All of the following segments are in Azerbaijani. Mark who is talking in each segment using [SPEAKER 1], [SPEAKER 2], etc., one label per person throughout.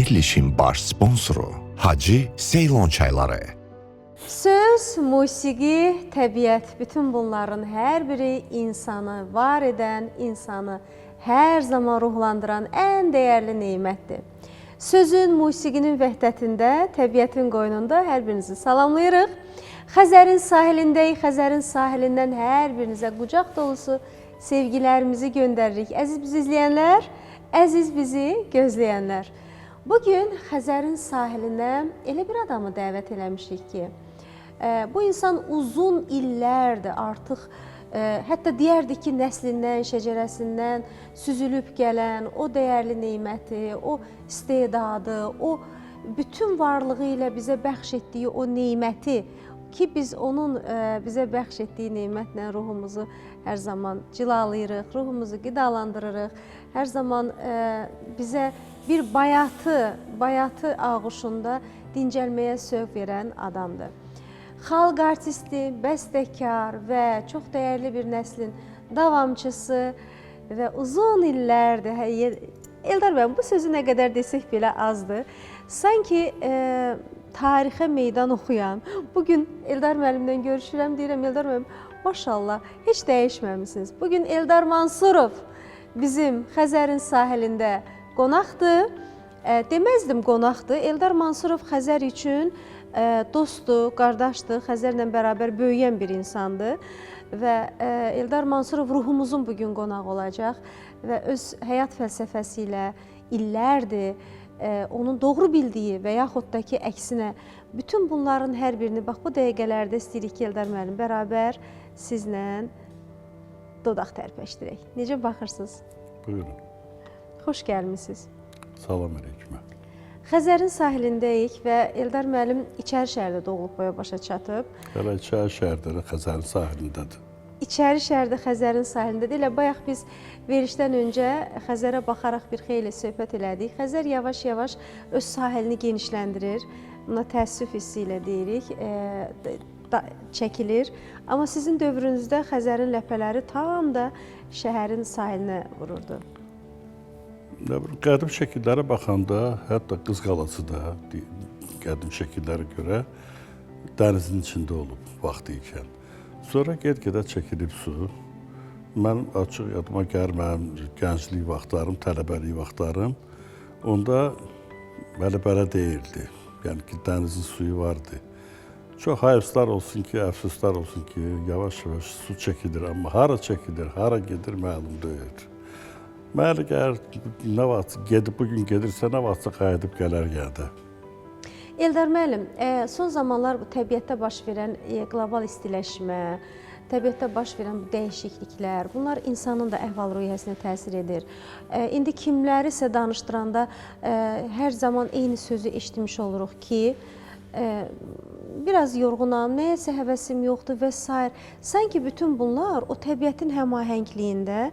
[SPEAKER 1] Verilişin baş sponsoru Hacı Seylon çayları.
[SPEAKER 2] Söz, musiqi, təbiət, bütün bunların hər biri insanı var edən, insanı hər zaman ruhlandıran ən dəyərli nemətdir. Sözün, musiqinin vəhdətində, təbiətin qoynunda hər birinizi salamlayırıq. Xəzərin sahilindəyik. Xəzərin sahilindən hər birinizə qucaq dolusu sevgilərimizi göndəririk. Əziz bizi izləyənlər, əziz bizi gözləyənlər. Bu gün Xəzərin sahilinə elə bir adamı dəvət eləmişik ki, bu insan uzun illərdir artıq, hətta deyərdik ki, nəslindən, şəcərəsindən süzülüb gələn o dəyərli neməti, o istedadı, o bütün varlığı ilə bizə bəxş etdiyi o neməti ki, biz onun bizə bəxş etdiyi nemətlə ruhumuzu hər zaman cilalayırıq, ruhumuzu qidalandırırıq. Hər zaman bizə bir bayatı ağuşunda dincəlməyə sövq verən adamdır. Xalq artisti, bəstəkar və çox dəyərli bir nəslin davamçısı və uzun illərdir. Eldar bəy, bu sözü nə qədər desək belə azdır. Sanki tarixə meydan oxuyan, bugün Eldar müəllimlə görüşürəm, deyirəm, Eldar müəllim, maşallah, heç dəyişməmisiniz. Bugün Eldar Mansurov bizim Xəzərin sahilində qonaqdır. Deməzdim qonaqdır. Eldar Mansurov Xəzər üçün dostdur, qardaşdır, Xəzərlə bərabər böyüyən bir insandır və Eldar Mansurov ruhumuzun bugün qonağı olacaq və öz həyat fəlsəfəsi ilə illərdir onun doğru bildiyi və yaxud da ki, əksinə bütün bunların hər birini bax bu dəqiqələrdə istəyirik ki, Eldar müəllim bərabər sizlə dodaq tərpəşdirək. Necə baxırsınız?
[SPEAKER 3] Buyurun.
[SPEAKER 2] Xoş gəlmisiniz.
[SPEAKER 3] Salam aleyküm.
[SPEAKER 2] Xəzərin sahilindəyik və Eldar müəllim İçəri şəhərdə doğulub boya başa çatıb.
[SPEAKER 3] Hələ İçəri şəhərdə Xəzərin sahilindədir.
[SPEAKER 2] İçəri şəhərdə Xəzərin sahilindədir. Elə bayaq biz verilişdən öncə Xəzərə baxaraq bir xeyli söhbət elədik. Xəzər yavaş-yavaş öz sahilini genişləndirir. Buna təəssüf hissi ilə deyirik, çəkilir. Amma sizin dövrünüzdə Xəzərin ləpələri tam da şəhərin sahilinə vururdu.
[SPEAKER 3] Qədim şəkillərə baxanda, hətta Qız Qalası da qədim şəkillərə görə dənizin içində olub vaxtı ikən. Sonra get-gedə çəkilib su. Mənim açıq yadıma gəlir mənim gənclik vaxtlarım, tələbəlik vaxtlarım. Onda belə belə deyildi. Yəni ki, dənizin suyu vardı. Çox hayıflar olsun ki, əfsuslar olsun ki, yavaş-yavaş su çəkilir, amma hara çəkilir, hara gedir məlum deyil. Mənə gəlir, nə vaxt gedib, bu gün gedirsə, nə vaxtsa qayıdıb gələr yenə də.
[SPEAKER 2] Eldar müəllim, son zamanlar bu təbiətdə baş verən qlobal istiləşmə, təbiətdə baş verən bu dəyişikliklər, bunlar insanın da əhval-ruhiyyəsinə təsir edir. İndi kimlərisə danışdıranda hər zaman eyni sözü eşitmiş oluruq ki, biraz yorğunam, nəyəsə həvəsim yoxdur və s. Sanki bütün bunlar o təbiətin həmahəngliyində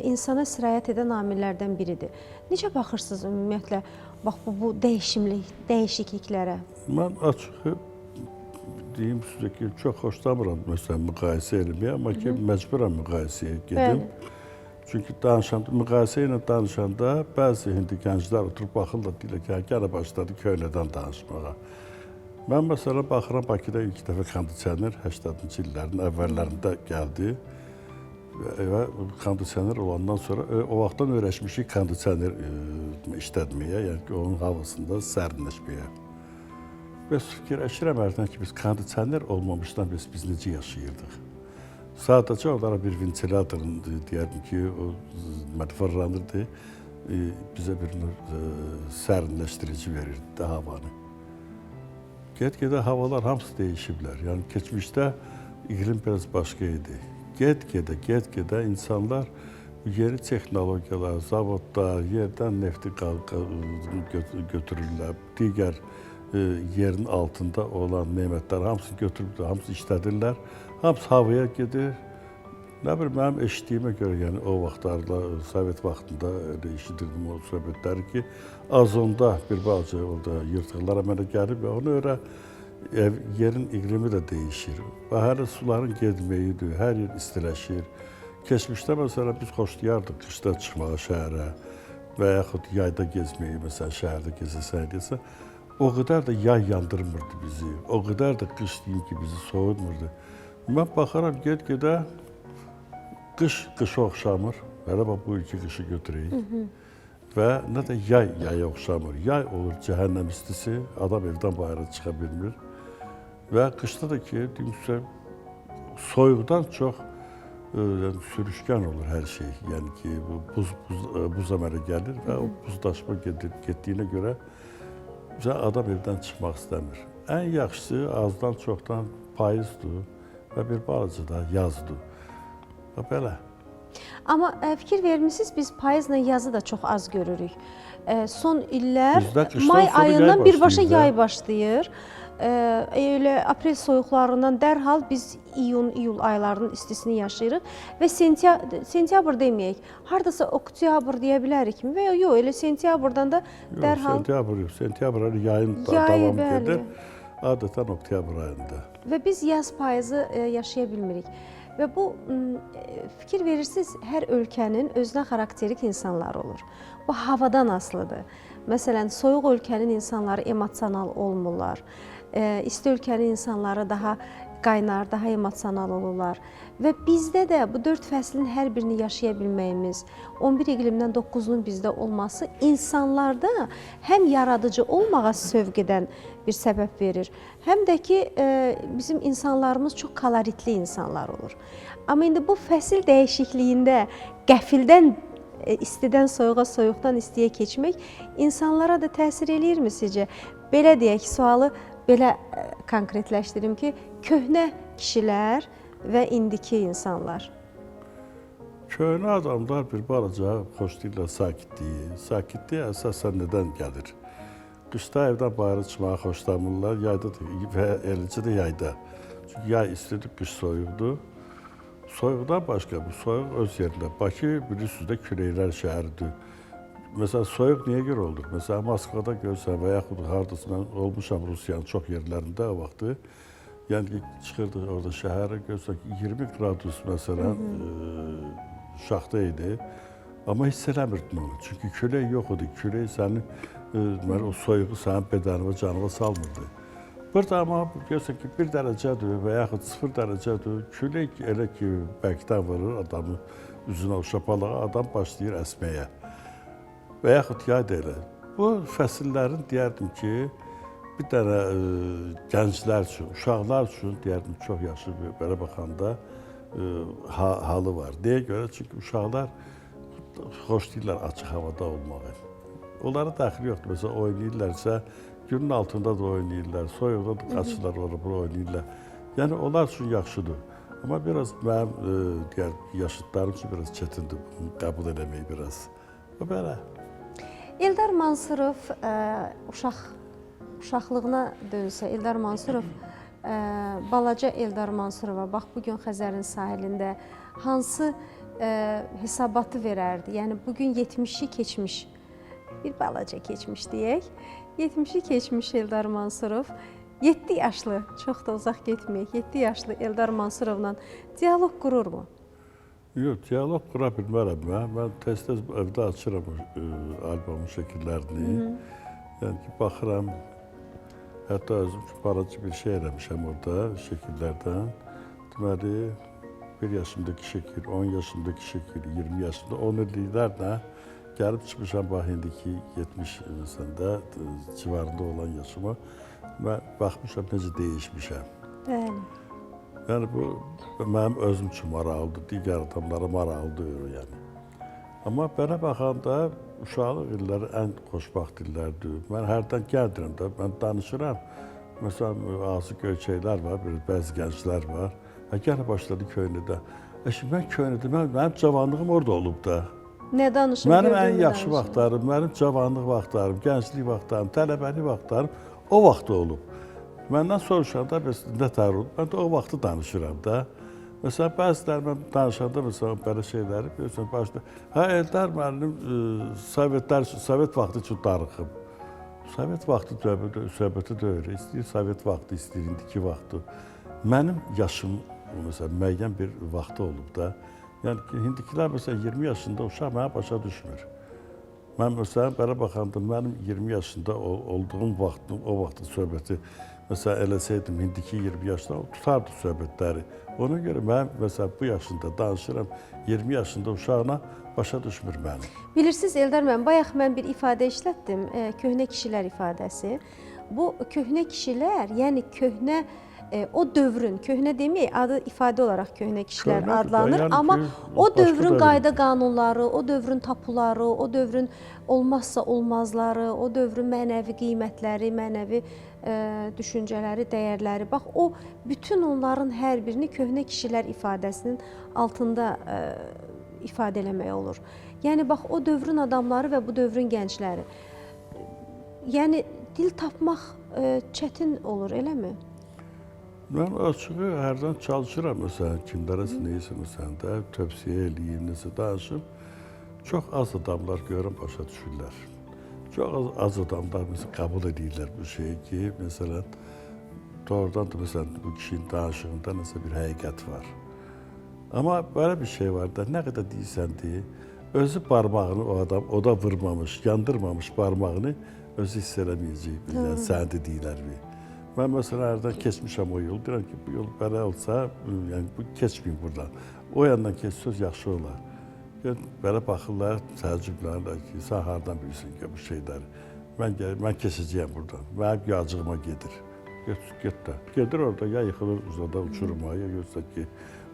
[SPEAKER 2] insana sirayət edən amillərdən biridir. Necə baxırsınız ümumiyyətlə bax bu dəyişikliklərə?
[SPEAKER 3] Mən açığı deyim sizə ki, çox xoşlamıram məsələn müqayisə eləməyə, amma ki məcburam müqayisəyə gedim. Bəli. Çünki danışanda, müqayisə ilə danışanda bəzi indi gənclər oturub baxırlar, deyirlər ki, gələ başladı köynədən danışmağa. Mən məsələn baxıram Bakıda ilk dəfə kondisioner 80-ci illərin əvvəllərində gəldi. Və kondisioner olandan sonra o vaxtdan öyrəşmişik kondisioner işlətməyə, yəni ki, onun havasında sərinləşməyə. Və fikirləşirəm hərdən ki, biz kondisioner olmamışdan biz necə yaşayırdıq. Sadəcə onlara bir ventilatorun deyərdim ki, o fırlanırdı, bizə bir sərinləşdirici verirdi də havanı. Get-gedə havalar hamısı dəyişiblər. Yəni keçmişdə iqlim biraz başqa idi. Get-gedə insanlar yeni texnologiyalar, zavodlar, yerdən nefti götürürlər, digər yerin altında olan nemətlər hamısını götürüblər, hamısı işlədirlər, hamısı havaya gedir. Nə bilim, mənim eşitdiyimə görə, yəni o vaxtlarda, Sovet vaxtında elə eşidirdim o söhbətləri ki, azonda bir balaca orada yırtıqlar əmələ gəlib və ona görə yerin iqlimi də dəyişir. Və hələ suların getməyidir, hər yer istiləşir. Keçmişdə məsələn biz xoşlayardıq qışda çıxmağa şəhərə. və yaxud yayda gezməyi, məsələn, şəhərdə gezəsən, desə, o qədər də yay yandırmırdı bizi, o qədər də qış deyim ki, bizi soğutmurdu. Mən baxaram, get-gedə qış qışa oxşamır. Hələ bax, bu ilki qışı götürəyik. Və nə də yay yaya oxşamır. Yay olur cəhənnəm istisi, adam evdən bayıra çıxa bilmir. Və qışda da ki, deyim sizə, soyuqdan çox yəni, sürüşkən olur hər şey. Yəni ki, bu buz əmələ gəlir və o buzdaşma getdiyinə görə adam evdən çıxmaq istəmir. Ən yaxşısı azdan çoxdan payızdır və bir balaca da yazdır. Və belə.
[SPEAKER 2] Amma fikir vermişsiniz, biz payızla yazı da çox az görürük. Son illər may ayından birbaşa yay başlayır. Elə aprel soyuqlarından dərhal biz iyun, iyul aylarının istisini yaşayırıq və sentyabr deməyək, hardasa oktyabr deyə bilərikmi? Və ya yox, elə sentyabrdan da dərhal...
[SPEAKER 3] Yox, sentyabr yox, sentyabr yayın davam gedir, adətən oktyabr ayında.
[SPEAKER 2] Və biz yaz payızı yaşaya bilmirik. Və bu, fikir verirsiniz, hər ölkənin özünə xarakterik insanları olur. Bu, havadan asılıdır. Məsələn, soyuq ölkənin insanları emosional olmurlar. İsti ölkənin insanları daha qaynar, daha emosional olurlar. Və bizdə də bu 4 fəslin hər birini yaşaya bilməyimiz, 11 iqlimdən 9-unun bizdə olması insanlarda həm yaradıcı olmağa sövq edən bir səbəb verir, həm də ki, bizim insanlarımız çox koloritli insanlar olur. Amma indi bu fəsil dəyişikliyində qəfildən istidən soyuğa, soyuqdan istiyə keçmək insanlara da təsir eləyirmi sizcə? Belə deyək, sualı belə konkretləşdirim ki, köhnə kişilər və indiki insanlar.
[SPEAKER 3] Köhnə adamlar bir balaca xoşlayırlar sakitliyi. Sakitlik əsasən nədən gəlir? Qışda evdən bayıra çıxmağı xoşlamırlar, yayda da, və eləcə də yayda. Çünki yay istidir, qış soyuqdur. Soyuqdan başqa bu soyuq öz yerində. Bakı bilirsiniz də küləklər şəhəridir. Məsələn, soyuq niyə görə olur? Məsələn, Moskvada görsən və yaxud haradasa mən olmuşam Rusiyanın çox yerlərində o vaxtı. Yəni ki, çıxırdıq orada şəhərə, görsən ki, 20 gradus məsələn şaxta idi. Amma hiss eləmirdin onu. Çünki külək yox idi. Külək sənin, deməli, o soyuğu sənin bədənivə, canıva salmırdı. Burada amma görsən ki, 1 dərəcədir və yaxud 0 dərəcədir. Külək elə ki, bərkdən vurur adamın üzünə o şapalağa, adam başlayır əsməyə. Və yaxud yay da elə. Bu fəsillərin deyərdim ki, bir dənə gənclər üçün, uşaqlar üçün deyərdim çox yaxşı belə baxanda halı var. Nəyə görə? Çünki uşaqlar xoşlayırlar açıq havada olmağı. Onlara daxil yoxdur. Məsələn, oynayırlarsa, günün altında da oynayırlar, soyuqda da qaçırlar, ora bura oynayırlar. Yəni, onlar üçün yaxşıdır. Amma biraz mənim digər yaşıdlarım üçün biraz çətindir bunu qəbul eləmək biraz. Və belə.
[SPEAKER 2] Eldar Mansurov uşaqlığına dönsə, Eldar Mansurov, balaca Eldar Mansurova, bax bugün Xəzərin sahilində hansı hesabatı verərdi? Yəni, bugün 70-i keçmiş, bir balaca keçmiş deyək, 70-i keçmiş Eldar Mansurov, 7 yaşlı, çox da uzaq getməyək, 7 yaşlı Eldar Mansurovla dialoq qururmu?
[SPEAKER 3] Yox, dialoq qura bilmərəm mən. Mən tez-tez evdə açıram albomun şəkillərini. Yəni ki, baxıram, hətta özüm üçün balaca bir şey eləmişəm orada şəkillərdən. Deməli, 1 yaşımdakı şəkil, 10 yaşımdakı şəkil, 20 yaşımda, 10 illiklərlə gəlib çıxmışam, bax, indiki 70 məsələn də civarında olan yaşıma. Mən baxmışam, necə dəyişmişəm.
[SPEAKER 2] Bəli.
[SPEAKER 3] Yəni, bu mənim özüm üçün maraqlıdır, digər adamlara maraqlı deyil, yəni. Amma belə baxanda uşaqlıq illəri ən xoşbəxt illərdir. Mən hərdən gəldirəm də, mən danışıram. Məsələn, azı göyçəklər var, bəzi gənclər var. Hə, gələ başladı köynədə. Şimdi mən köynədə, mənim cavanlığım orada olub da.
[SPEAKER 2] Nə danışım?
[SPEAKER 3] Mənim ən yaxşı vaxtlarım, mənim cavanlıq vaxtlarım, gənclik vaxtlarım, tələbəlik vaxtlarım o vaxtda olub. Məndən soruşanda bəs nə tər olub, mən də o vaxtı danışıram da. Məsələn, bəziləri mən danışanda məsələn, belə şeyləri bilirsən, başda, hə, Eldar müəllim Sovet vaxtı üçün darıxıb. Sovet vaxtı söhbəti deyil, istəyir Sovet vaxtı, istəyir indiki vaxtı. Mənim yaşım, məsələn, müəyyən bir vaxtı olub da. Yəni ki, indikilər məsələn, 20 yaşında uşaq mənə başa düşmür. Mən məsələn belə baxanda mənim 20 yaşında olduğum vaxtın, o vaxtın söhbəti məsələn eləsəydim indiki 20 yaşda tutardı söhbətləri. Ona görə mən məsələn bu yaşında danışıram, 20 yaşında uşağına başa düşmür məni.
[SPEAKER 2] Bilirsiniz Eldar müəllim, bayaq mən bir ifadə işlətdim, köhnə kişilər ifadəsi. Bu köhnə kişilər, yəni köhnə o dövrün, köhnə deməyək, adı ifadə olaraq köhnə kişilər
[SPEAKER 3] Köhnədir də,
[SPEAKER 2] adlanır,
[SPEAKER 3] yəni
[SPEAKER 2] amma
[SPEAKER 3] ki,
[SPEAKER 2] o
[SPEAKER 3] başqa
[SPEAKER 2] dövrün
[SPEAKER 3] dövr.
[SPEAKER 2] qayda qanunları, o dövrün tapuları, o dövrün olmazsa olmazları, o dövrün mənəvi qiymətləri, mənəvi düşüncələri, dəyərləri, bax o bütün onların hər birini köhnə kişilər ifadəsinin altında ifadə eləmək olur. Yəni bax o dövrün adamları və bu dövrün gəncləri. Yəni dil tapmaq çətin olur, eləmi?
[SPEAKER 3] Mən açığı hərdən çalışıram məsələn kimlərəsə nəyisə məsələn də tövsiyə eləyim, nəsə danışım. Çox az adamlar görürəm başa düşürlər. Çox az adamlar məsələn qəbul edirlər bu şeyi ki, məsələn doğrudan da məsələn bu kişinin danışığında nəsə bir həqiqət var. Amma belə bir şey var da, nə qədər deyirsən deyi, özü barmağını o adam oda vurmamış, yandırmamış barmağını özü hiss eləməyəcək. Yəni sən dediklərimi. Mən məsələn hərdən keçmişəm o yolu, deyirəm ki, bu yol belə olsa, yəni bu keçməyim buradan. O yandan keçsəz yaxşı olar. Yəni, belə baxırlar, təəccüblənirlər ki, sən hardan bilirsən ki, bu şeyləri. Mən keçəcəyəm buradan. Mənim yacığıma gedir. Get də. Gedir orada, ya yıxılır uzada uçuruma, ya yoxsa ki,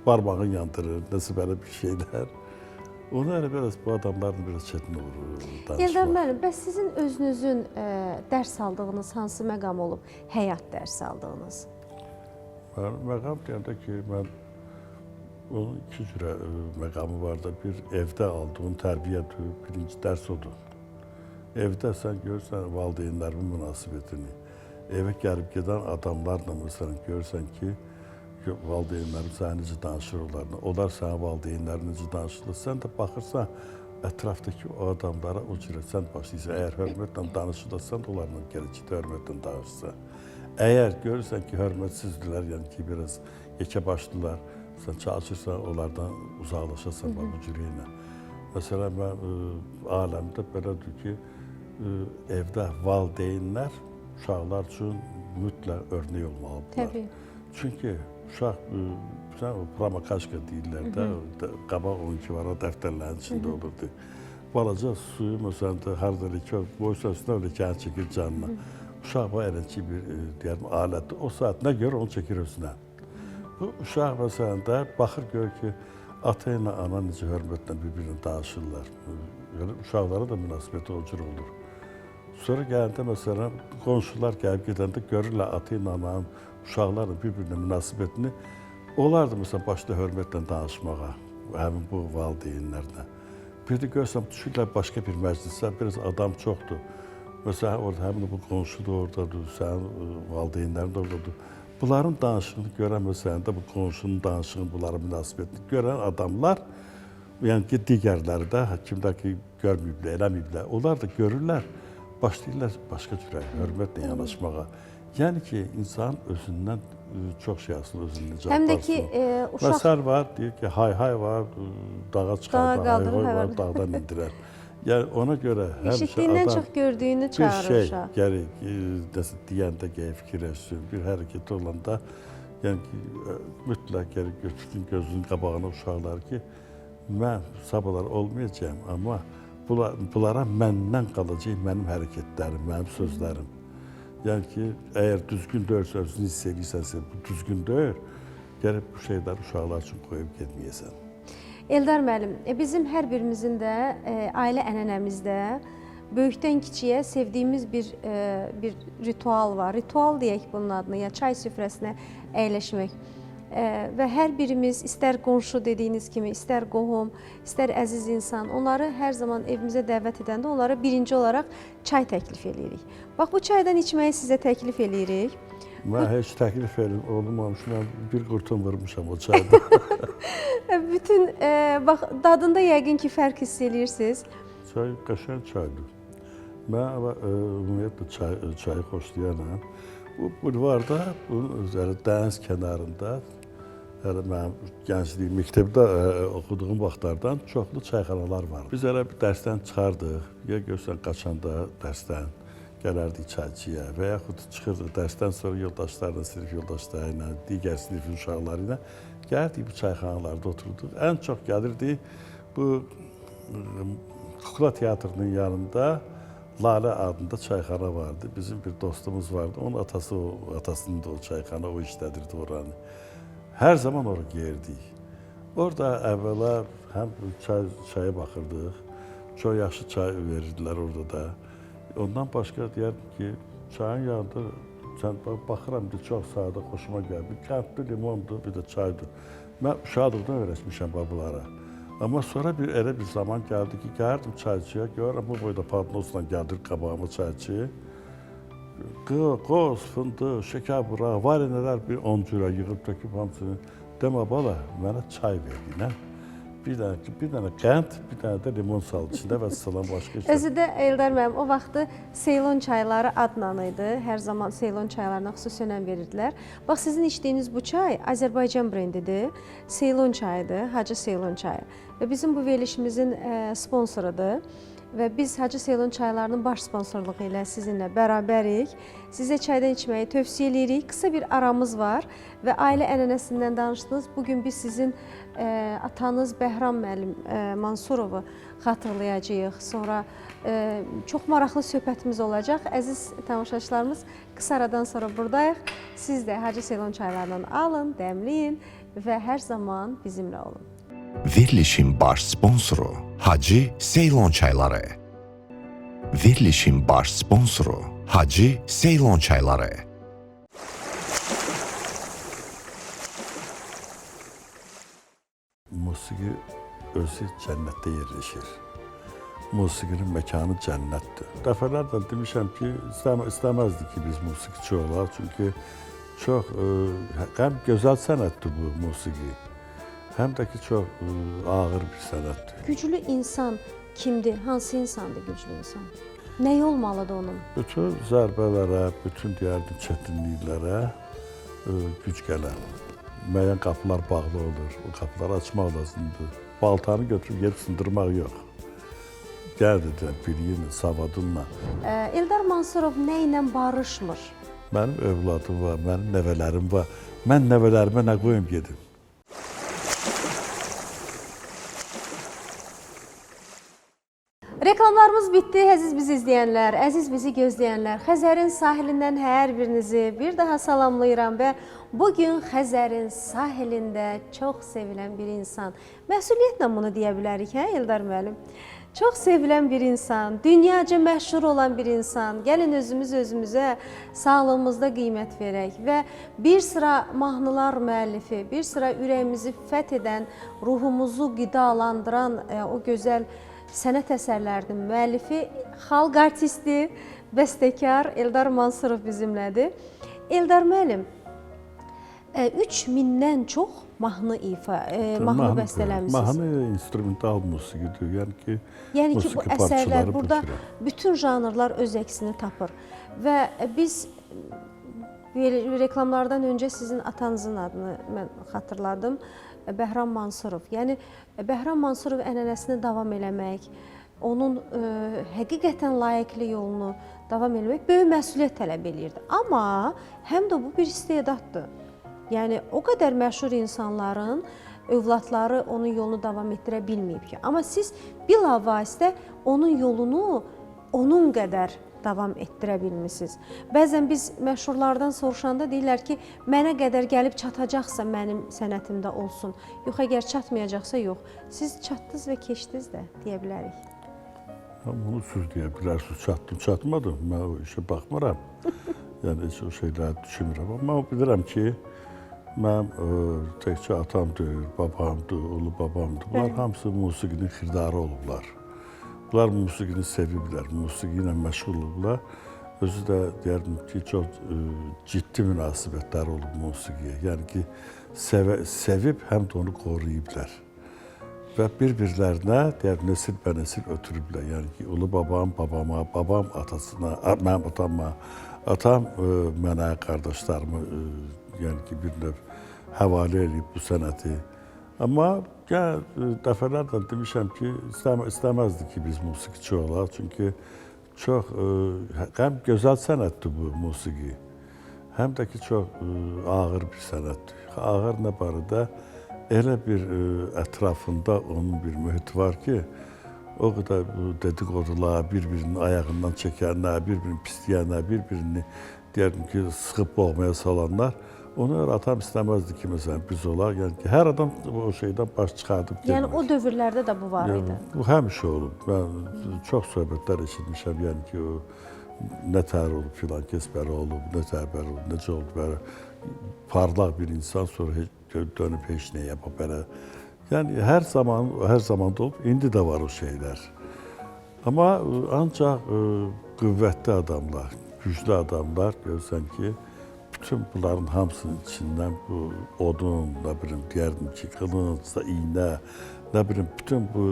[SPEAKER 3] barmağını yandırır, nəsə belə bir şeylər. Ona görə biraz bu adamlarla biraz çətin olur danışmaq.
[SPEAKER 2] Eldar müəllim, bəs sizin özünüzün dərs aldığınız hansı məqam olub? Həyat dərsi aldığınız?
[SPEAKER 3] Mən, məqam deyəndə ki, mən onun iki cürə məqamı var da. Bir, evdə aldığım tərbiyədir, birinci dərs odur. Evdə sən görürsən valideynlərimin münasibətini. Evə gəlib gedən adamlarla məsələn görürsən ki, valideynlərim sənə necə danışır onlarla, onlar sənin valideynlərin necə danışırlar. Sən də baxırsan ətrafdakı o adamlara o cürə sən başlayırsan. Əgər hörmətlə danışırlar, sən də onlarla gələcəkdə hörmətlə danışırsan. Əgər görürsən ki, hörmətsizdirlər, yəni ki, biraz yekə başlılar, sən çalışırsan onlardan uzaqlaşasan bu cürə ilə. Məsələn, mən aləmdə belədir ki, evdə valideynlər uşaqlar üçün mütləq örnək olmalıdırlar.
[SPEAKER 2] Təbii.
[SPEAKER 3] Çünki uşaq, sən o promakaşka deyirlər də, qabaq 12 var, o dəftərlərin içində olurdu. Balaca suyu məsələn də harada ləkə, boysa üstünə ləkəni çəkir canına. Uşaq var elə ki bir deyəlim alətdir. O saat nə görür, onu çəkir özünə. Bu uşaq məsələn də baxır görür ki, ata ilə ana necə hörmətlə bir-birinə danışırlar. Yəni uşaqlara da münasibəti o cür olur. Sonra gələndə məsələn qonşular gəlib gedəndə görürlər ata ilə ananın uşaqlarla bir-birinə münasibətini. Onlar da məsələn başda hörmətlə danışmağa həmin bu valideynlərlə. Bir də görürsən düşürlər başqa bir məclisə, biraz adam çoxdur. Məsələn orada həmin bu qonşu da oradadır, sənin valideynlərin də oradadır. Bunların danışığını görən məsələn də bu qonşunun danışığını, bunların münasibətini görən adamlar, yəni ki digərləri də kimlər ki görməyiblər, eləməyiblər, onlar da görürlər, başlayırlar başqa cürə hörmətlə yanaşmağa. Yəni ki, insan özündən çox şey asılı, özünü necə
[SPEAKER 2] Həm də ki, uşaq
[SPEAKER 3] Məsəl var, deyir ki, hay-hay var, dağa çıxar, hay-hay var, dağdan indirər. Yəni ona görə həmişə
[SPEAKER 2] eşitdiyindən çox gördüyünü çağırır
[SPEAKER 3] bir şey uşaq. Gərək deyəndə gərək fikirləşsin, bir hərəkəti olanda, yəni ki, mütləq gərək götürsün gözünün qabağına uşaqlar ki, mən sabahlar olmayacağam, amma bunlara məndən qalacaq mənim hərəkətlərim, mənim sözlərim. Yəni ki, əgər düzgün deyilsə, özünü hiss edirsənsə, bu düzgün deyil, gərək bu şeyləri uşaqlar üçün qoyub getməyəsən.
[SPEAKER 2] Eldar müəllim, bizim hər birimizin də ailə ənənəmizdə böyükdən kiçiyə sevdiyimiz bir ritual var. Ritual deyək bunun adını, ya çay süfrəsinə əyləşmək. Və hər birimiz istər qonşu dediyiniz kimi, istər qohum, istər əziz insan, onları hər zaman evimizə dəvət edəndə onlara birinci olaraq çay təklif eləyirik. Bax, bu çaydan içməyi sizə təklif eləyirik.
[SPEAKER 3] Mən heç təklif olunmamış, mən bir qurtum vurmuşam o çayda.
[SPEAKER 2] Bütün, bax, dadında yəqin ki, fərq hiss eləyirsiniz.
[SPEAKER 3] Çay qəşəng çaydır. Mən ümumiyyətlə çayı xoşlayanam. Bu bulvarda, bunun üzəri dəniz kənarında Hələ mənim gəncliyim, məktəbdə oxuduğum vaxtlardan çoxlu çayxanalar vardı. Biz elə bir dərsdən çıxardıq, ya görsən qaçanda dərsdən gələrdik çayçıya və yaxud çıxırdıq dərsdən sonra yoldaşlarla, sinif yoldaşları ilə, digər sinifin uşaqları ilə gəlirdik bu çayxanalarda oturduq. Ən çox gəlirdik bu Kukla Teatrının yanında Lalə adında çayxana vardı. Bizim bir dostumuz vardı. Onun atası, atasının da o çayxana, o işlədirdi oranı. Hər zaman ora gəlirdik. Orada əvvəla həm çaya baxırdıq. Çox yaxşı çay verirdilər orada da. Ondan başqa deyərdim ki, çayın yanında sən baxıram ki, çox sadə, xoşuma gəlir. Bir kəndli limondur, bir də çaydır. Mən uşaqlıqdan öyrəşmişəm bunlara. Amma sonra bir elə bir zaman gəldi ki, gəlirdim çayçıya, görürəm bu boyda padnosla gəldir qabağıma çayçı. Qoz, fındıq, şəkər burağı, var nələr bir 10 cürə yığıb töküb hamısını. Demə bala, mənə çay ver yenə. Bir dənə qənd, bir dənə də limon sal içində və salam başqa şey.
[SPEAKER 2] Özü də Eldar müəllim, o vaxtı Seylon çayları adla idi. Hər zaman Seylon çaylarına xüsusi önəm verirdilər. Bax, sizin içdiyiniz bu çay Azərbaycan brendidir. Seylon çayıdır, Hacı Seylon çayı. Və bizim bu verilişimizin sponsorudur. Və biz Hacı Seylon çaylarının baş sponsorluğu ilə sizinlə bərabərik. Sizə çaydan içməyi tövsiyə eləyirik. Qısa bir aramız var və ailə ənənəsindən danışdınız. Bugün biz sizin atanız Bəhram müəllim Mansurovu xatırlayacağıq. Sonra çox maraqlı söhbətimiz olacaq. Əziz tamaşaçılarımız, qısa aradan sonra buradayıq. Siz də Hacı Seylon çaylarından alın, dəmləyin və hər zaman bizimlə olun.
[SPEAKER 1] Verilişin baş sponsoru Hacı Seylon Çayları. Verilişin baş sponsoru Hacı Seylon Çayları.
[SPEAKER 3] Musiqi özü cənnətdə yerləşir. Musiqinin məkanı cənnətdir. Dəfələrlə demişəm ki, istəməzdik ki, biz musiqiçi olaq. Çünki çox həm gözəl sənətdir bu musiqi, həm də ki, çox ağır bir sənətdir.
[SPEAKER 2] Güclü insan kimdir? Hansı insandır güclü insan? Nəyi olmalıdır onun?
[SPEAKER 3] Bütün zərbələrə, bütün deyərdim çətinliklərə güc gələn. Müəyyən qapılar bağlı olur, o qapıları açmaq lazımdır. Baltanı götürüb gedib sındırmaq yox. Gəl dedim, biliyinlə, savadınla.
[SPEAKER 2] Eldar Mansurov nə ilə barışmır?
[SPEAKER 3] Mənim övladım var, mənim nəvələrim var. Mən nəvələrimə nə qoyum gedim?
[SPEAKER 2] Reklamlarımız bitdi, əziz bizi izləyənlər, əziz bizi gözləyənlər. Xəzərin sahilindən hər birinizi bir daha salamlayıram və bugün Xəzərin sahilində çox sevilən bir insan. Məsuliyyətlə bunu deyə bilərik, hə Eldar müəllim? Çox sevilən bir insan, dünyaca məşhur olan bir insan. Gəlin özümüz özümüzə sağlığımızda qiymət verək və bir sıra mahnılar müəllifi, bir sıra ürəyimizi fəth edən, ruhumuzu qidalandıran o gözəl sənət əsərlərinin müəllifi, xalq artisti, bəstəkar Eldar Mansurov bizimlədir. Eldar müəllim, 3000-dən çox mahnı ifa, mahnı bəstələmisiniz.
[SPEAKER 3] Mahnı instrumental musiqidir. Yəni ki,
[SPEAKER 2] Yəni ki, bu əsərlər burada bütün janrlar öz əksini tapır. Və biz reklamlardan öncə sizin atanızın adını mən xatırladım. Bəhram Mansurov. Yəni Bəhram Mansurov ənənəsini davam eləmək, onun həqiqətən layiqli yolunu davam eləmək böyük məsuliyyət tələb eləyirdi. Amma həm də bu bir istedaddır. Yəni o qədər məşhur insanların övladları onun yolunu davam etdirə bilməyib ki. Amma siz bilavasitə onun yolunu onun qədər davam etdirə bilmisiniz. Bəzən biz məşhurlardan soruşanda deyirlər ki, mənə qədər gəlib çatacaqsa mənim sənətimdə olsun. Yox, əgər çatmayacaqsa yox. Siz çatdınız və keçdiniz də deyə bilərik.
[SPEAKER 3] Bunu siz deyə bilərsiniz, çatdım, çatmadım. Mən o işə baxmıram. Yəni heç o şeyləri düşünmürəm. Amma bilirəm ki, mənim təkcə atam deyil, babamdır, ulu babamdır. Bunlar hamısı musiqinin xirdarı olublar. Bunlar musiqini seviblər, musiqi ilə məşğul olublar. Özü də deyərdim ki, çox ciddi münasibətləri olub musiqiyə. Yəni ki, sevib həm də onu qoruyublar. Və bir-birlərinə, deyərdim, nesil bə nesil ötürüblər. Yəni ki, ulu babam babama, babam atasına, mənim atama, atam mənə, qardaşlarımı, yəni ki, bir növ həvalə eləyib bu sənəti. Amma gəl dəfələrlə demişəm ki, istəməzdi ki, biz musiqiçi olaq. Çünki çox həm gözəl sənətdir bu musiqi, həm də ki, çox ağır bir sənətdir. Ağır nə barədə? Elə bir ətrafında onun bir mühit var ki, o qədər bu dedikodular, bir-birinin ayağından çəkənlər, bir-birini pisləyənlər, bir-birini deyərdim ki, sıxıb boğmaya salanlar. Ona görə atam istəməzdi ki, məsələn, biz olaq. Yəni ki, hər adam o şeydən baş çıxardıb
[SPEAKER 2] getmir. Yəni o dövrlərdə də bu var
[SPEAKER 3] yəni,
[SPEAKER 2] idi.
[SPEAKER 3] Bu həmişə olub. Mən çox söhbətlər eşitmişəm, yəni ki, o nə tər olub, filan kəs belə olub, nə tər belə olub, necə olub belə. Parlaq bir insan sonra heç, dönüb heç nə yapıb belə. Yəni hər zaman, hər zamanda olub, indi də var o şeylər. Amma ancaq qüvvətli adamlar, güclü adamlar görürsən ki, bütün bunların hamısının içindən bu odun, nə bilim, deyərdim ki, qılınc, iynə, nə bilim, bütün bu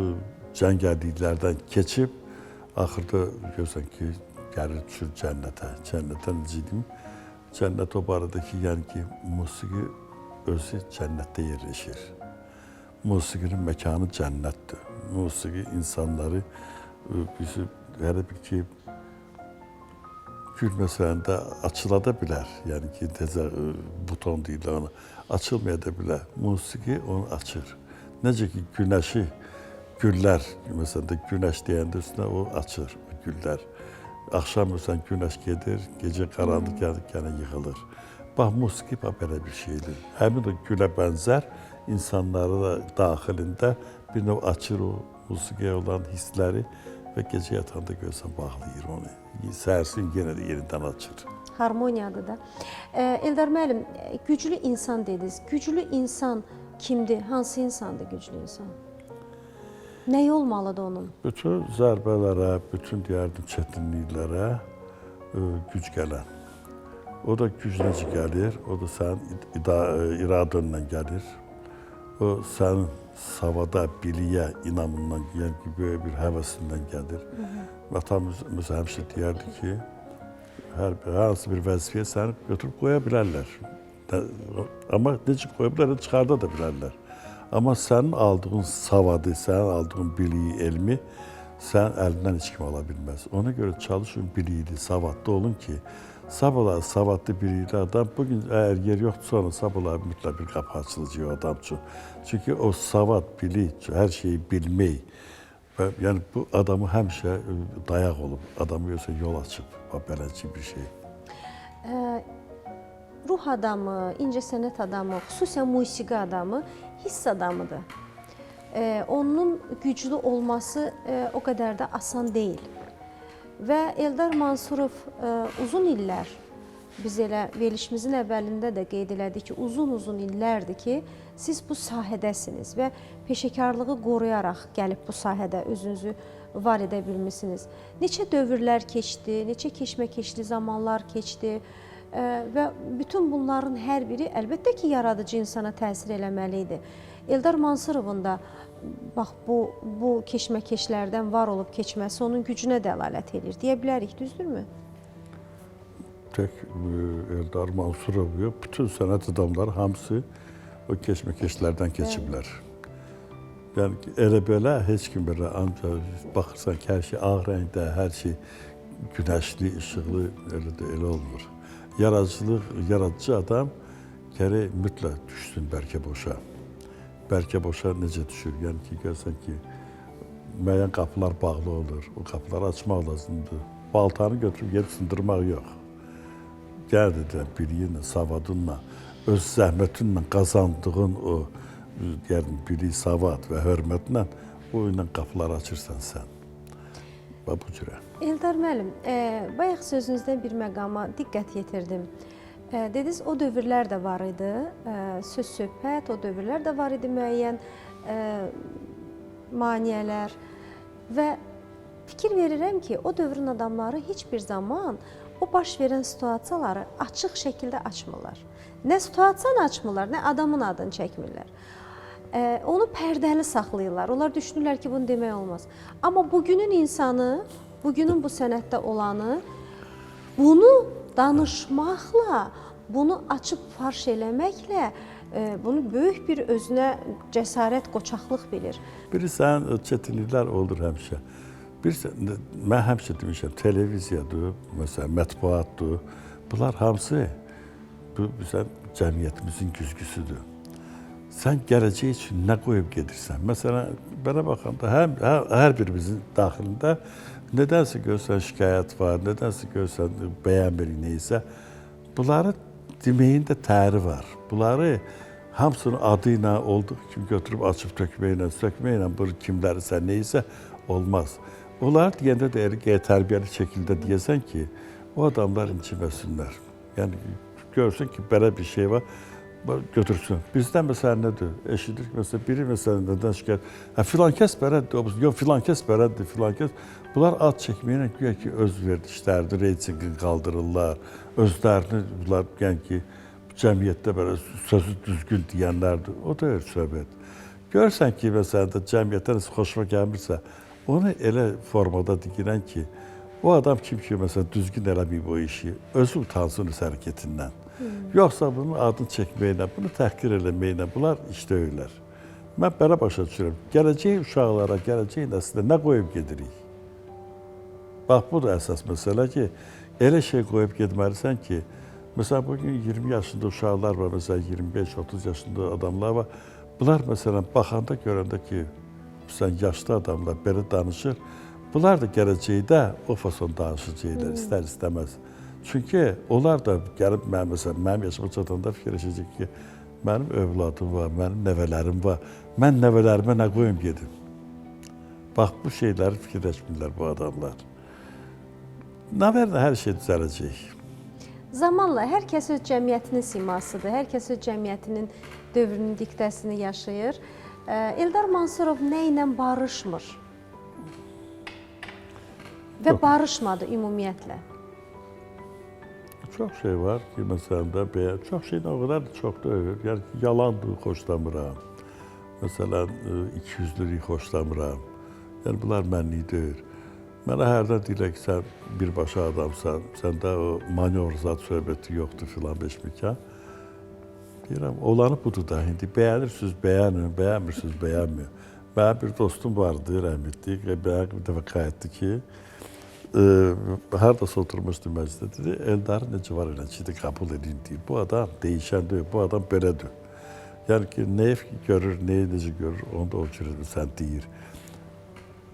[SPEAKER 3] cəngəlliklərdən keçib, axırda görürsən ki, gəlir düşür cənnətə. Cənnətə necə deyim? Cənnət o barədə ki, yəni ki, musiqi özü cənnətdə yerləşir. Musiqinin məkanı cənnətdir. Musiqi insanları bizi hələ bir ki, gül məsələn də açıla da bilər. Yəni ki, təzə buton deyirlər ona. Açılmaya da bilər. Musiqi onu açır. Necə ki, günəşi, güllər, məsələn də günəş deyəndə üstünə o açır, o güllər. Axşam məsələn günəş gedir, gecə qaranlıq gəlir, yenə yığılır. Bax, musiqi bax belə bir şeydir. Həmin o gülə bənzər insanları da daxilində bir növ açır o musiqiyə olan hissləri və gecə yatanda görsən bağlayır onu. Səhərsin yenə də yenidən açır.
[SPEAKER 2] Harmoniyadır da. Eldar müəllim, güclü insan dediniz. Güclü insan kimdir? Hansı insandır güclü insan? Nəyi olmalıdır onun?
[SPEAKER 3] Bütün zərbələrə, bütün deyərdim çətinliklərə güc gələn. O da güc necə gəlir? O da sənin iradənlə gəlir. O sənin savada, biliyə inamından, yəni ki, böyük bir həvəsindən gəlir. Atamız məsələn həmişə deyərdi ki, hər hansı bir vəzifəyə səni götürüb qoya bilərlər. Amma necə qoya bilərlər, çıxarda da bilərlər. Amma sənin aldığın savadı, sənin aldığın biliyi, elmi sənin əlindən heç kim ala bilməz. Ona görə çalışın bilikli, savadlı olun ki, sabahlar savadlı, bilikli adam, bugün əgər yer yoxdursa ona sabahlar mütləq bir qapı açılacaq o adam üçün. Çünki o savad, bilik, hər şeyi bilmək, və yəni bu adamı həmişə dayaq olub, adamı görsə yol açıb, bax beləcə bir şey.
[SPEAKER 2] Ruh adamı, incəsənət adamı, xüsusən musiqi adamı hiss adamıdır. Onun güclü olması o qədər də asan deyil. Və Eldar Mansurov uzun illər, biz elə verilişimizin əvvəlində də qeyd elədik ki, uzun-uzun illərdir ki, siz bu sahədəsiniz və peşəkarlığı qoruyaraq gəlib bu sahədə özünüzü var edə bilmisiniz. Neçə dövrlər keçdi, neçə keşməkeşli zamanlar keçdi və bütün bunların hər biri əlbəttə ki, yaradıcı insana təsir eləməli idi. Eldar Mansurovun da bax bu keşməkeşlərdən var olub keçməsi onun gücünə dəlalət edir deyə bilərik, düzdürmü?
[SPEAKER 3] Tək Eldar Mansurov yox, bütün sənət adamları hamısı o keşməkeşlərdən keçiblər. Yəni ki, elə belə heç kim belə ancaq baxırsan ki, hər şey ağ rəngdə, hər şey günəşli, işıqlı, elə də elə olmur. Yaradıcılıq, yaradıcı adam gərək mütləq düşsün bərkə boşa. Bərkə boşa necə düşür? Yəni ki, görsən ki, müəyyən qapılar bağlı olur. O qapıları açmaq lazımdır. Baltanı götürüb gedib sındırmaq yox. Gəl dedilər, biliyinlə, savadınla, öz zəhmətinlə qazandığın o deyərdim, bilik, savad və hörmətlə o ilə qapıları açırsan sən. Və bu cürə.
[SPEAKER 2] Eldar müəllim, bayaq sözünüzdən bir məqama diqqət yetirdim. Dediniz, o dövrlər də var idi, söz söhbət, o dövrlər də var idi müəyyən maneələr və fikir verirəm ki, o dövrün adamları heç bir zaman o baş verən situasiyaları açıq şəkildə açmırlar. Nə situasiyanı açmırlar, nə adamın adını çəkmirlər. Onu pərdəli saxlayırlar. Onlar düşünürlər ki, bunu demək olmaz. Amma bugünün insanı, bugünün bu sənətdə olanı bunu danışmaqla, bunu açıb faş eləməklə Bunu böyük bir özünə cəsarət, qoçaqlıq bilir.
[SPEAKER 3] Bilirsən, çətinliklər olur həmişə. Bilirsən, mən həmişə demişəm, televiziyadır, məsələn, mətbuatdır. Bunlar hamısı bu məsələn cəmiyyətimizin güzgüsüdür. Sən gələcək üçün nə qoyub gedirsən? Məsələn, belə baxanda hər birimizin daxilində nədənsə görsən şikayət var, nədənsə görsən bəyənmirik neysə. Bunları deməyin də təri var. Bunları hamısının adı ilə olduğu kimi götürüb açıb tökməklə, sökməklə bu kimlərisə, neysə olmaz. Onları deyəndə də elə tərbiyəli şəkildə deyəsən ki, o adamlar inciməsinlər. Yəni görsün ki, belə bir şey var, götürsün. Bizdə məsələn nədir? Eşidir ki, məsələn, biri məsələn nədən şikayət, hə, filan kəs belədir, yox, filan kəs belədir, filan kəs. Bunlar ad çəkməklə güya ki, öz verdiklərini, reytinqini qaldırırlar, özlərini, bunlar, yəni ki, cəmiyyətdə belə sözü düzgün deyənlərdir. O da öz söhbət. Görürsən ki, məsələn də cəmiyyətdə nəsə xoşuna gəlmirsə, onu elə formada deyirən ki, o adam kim ki, məsələn, düzgün eləməyib o işi, özü utansın öz hərəkətindən. Yoxsa bunun adını çəkməklə, bunu təhqir eləməklə, bunlar iş deyirlər. Mən belə başa düşürəm. Gələcək uşaqlara, gələcək nəslə nə qoyub gedirik? Bax, bu da əsas məsələ ki, elə şey qoyub getməlisən ki, məsələn, bugün 20 yaşında uşaqlar var, məsələn, 25-30 yaşında adamlar var. Bunlar, məsələn, baxanda, görəndə ki, məsələn, yaşlı adamlar belə danışır, bunlar da gələcəkdə o fason danışacaqlar, istər-istəməz. Çünki onlar da gəlib mənim, məsələn, mənim yaşıma çatanda fikirləşəcək ki, mənim övladım var, mənim nəvələrim var, mən nəvələrimə nə qoyum gedim? Bax, bu şeyləri fikirləşmirlər bu adamlar. Nə verə hər şey düzələcək.
[SPEAKER 2] Zamanla hər kəs öz cəmiyyətinin simasıdır, hər kəs öz cəmiyyətinin dövrünün diktəsini yaşayır. Eldar Mansurov nə ilə barışmır? Və barışmadı ümumiyyətlə.
[SPEAKER 3] Çox şey var ki, məsələn də, çox şeydən o qədər də çox deyil. Yəni ki, yalandır, xoşlamıram. Məsələn, ikiyüzlülük xoşlamıram. Yəni, bunlar mənlik deyil. Mənə hərdən deyirlər ki, sən birbaşa adamsan, səndə o manyor zat söhbəti yoxdur filan beş məkan. Deyirəm, olanı budur da, indi bəyənirsiniz, bəyənin, bəyənmirsiniz, bəyənmiyor. Mənim bir dostum vardı, rəhmətli, mənə bir dəfə qayıtdı ki, haradasa oturmuşdu məclisdə, dedi, Eldarı necə var elə ki, qəbul edin, deyir. Bu adam dəyişən deyil, bu adam belədir. Yəni ki, nəyi görür, nəyi necə görür, onu da o cür sən deyir.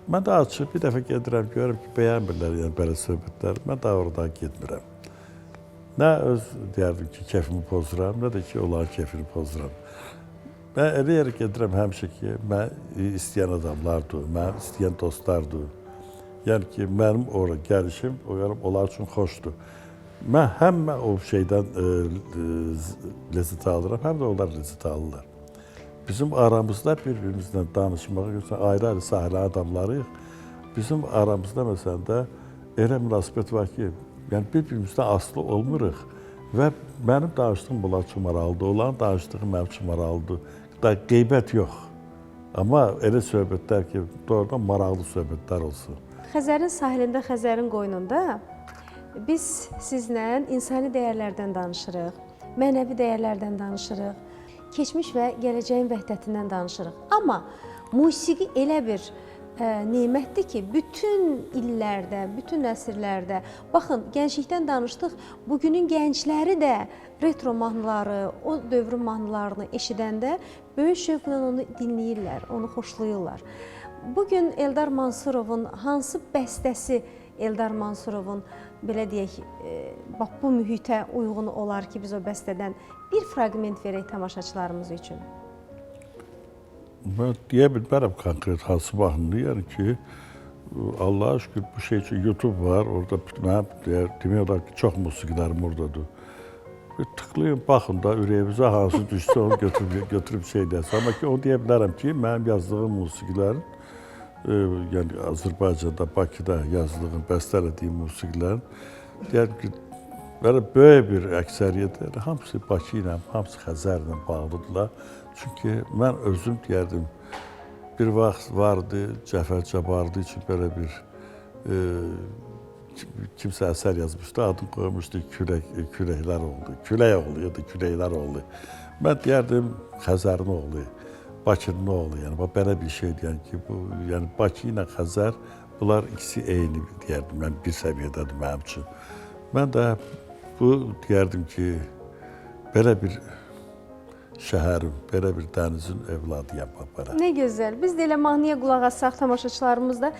[SPEAKER 3] Mən də açıb bir dəfə gedirəm, görürəm ki, bəyənmirlər yəni belə söhbətlər. Mən daha oradan getmirəm. Nə öz deyərdim ki, kefimi pozuram, nə də ki, onların kefini pozuram. Mən elə yerə gedirəm həmişə ki, mən istəyən adamlardır, mən istəyən dostlardır. Yəni ki, mənim ora gəlişim, onlar üçün xoşdur. Mən həm mən o şeydən lezzət alıram, həm də onlar lezzət alırlar. Bizim aramızda bir-birimizlə danışmağa, məsələn, ayrı-ayrı sahəli adamlarıyıq. Bizim aramızda məsələn də elə münasibət var ki, yəni bir-birimizdən asılı olmuruq və mənim danışdığım bunlar üçün maraqlıdır, onların danışdığı mənim üçün maraqlıdır. Da qeybət yox. Amma elə söhbətlər ki, doğrudan maraqlı söhbətlər olsun.
[SPEAKER 2] Xəzərin sahilində, Xəzərin qoynunda biz sizlə insani dəyərlərdən danışırıq, mənəvi dəyərlərdən danışırıq, keçmiş və gələcəyin vəhdətindən danışırıq. Amma musiqi elə bir nemətdir ki, bütün illərdə, bütün əsrlərdə, baxın, gənclikdən danışdıq, bugünün gəncləri də retro mahnıları, o dövrün mahnılarını eşidəndə böyük şövqlə onu dinləyirlər, onu xoşlayırlar. Bugün Eldar Mansurovun hansı bəstəsi Eldar Mansurovun, belə deyək, bax bu mühitə uyğun olar ki, biz o bəstədən bir fraqment verək tamaşaçılarımız üçün?
[SPEAKER 3] Mən deyə bilmərəm konkret hansı mahnını, yəni ki, Allaha şükür bu şey üçün YouTube var, orada mənim demək olar ki, çox musiqilərim oradadır. Bir tıklayın, baxın da ürəyimizə hansı düşsə onu götürüb şey deyəsə. Amma ki, onu deyə bilərəm ki, mənim yazdığım musiqilərin, yəni Azərbaycanda, Bakıda yazdığım, bəstələdiyim musiqilərin, deyərdim ki, belə böyük bir əksəriyyət, yəni, hamısı Bakı ilə, hamısı Xəzərlə bağlıdırlar. Çünki mən özüm deyərdim, bir vaxt vardı, Cəfər Cabbarlı üçün belə bir Kimsə əsər yazmışdı, adını qoymuşdu Küləklər oldu. Külək oğlu ya da Küləklər oğlu. Mən deyərdim Xəzərin oğlu, Bakının oğlu. Yəni bax belə bir şey deyən ki, bu yəni Bakı ilə Xəzər bunlar ikisi eyni deyərdim. Mən bir səviyyədədir mənim üçün. Mən də bu deyərdim ki, belə bir şəhərin, belə bir dənizin övladıyam bax belə.
[SPEAKER 2] Nə gözəl. Biz də elə mahnıya qulaq assaq tamaşaçılarımız da.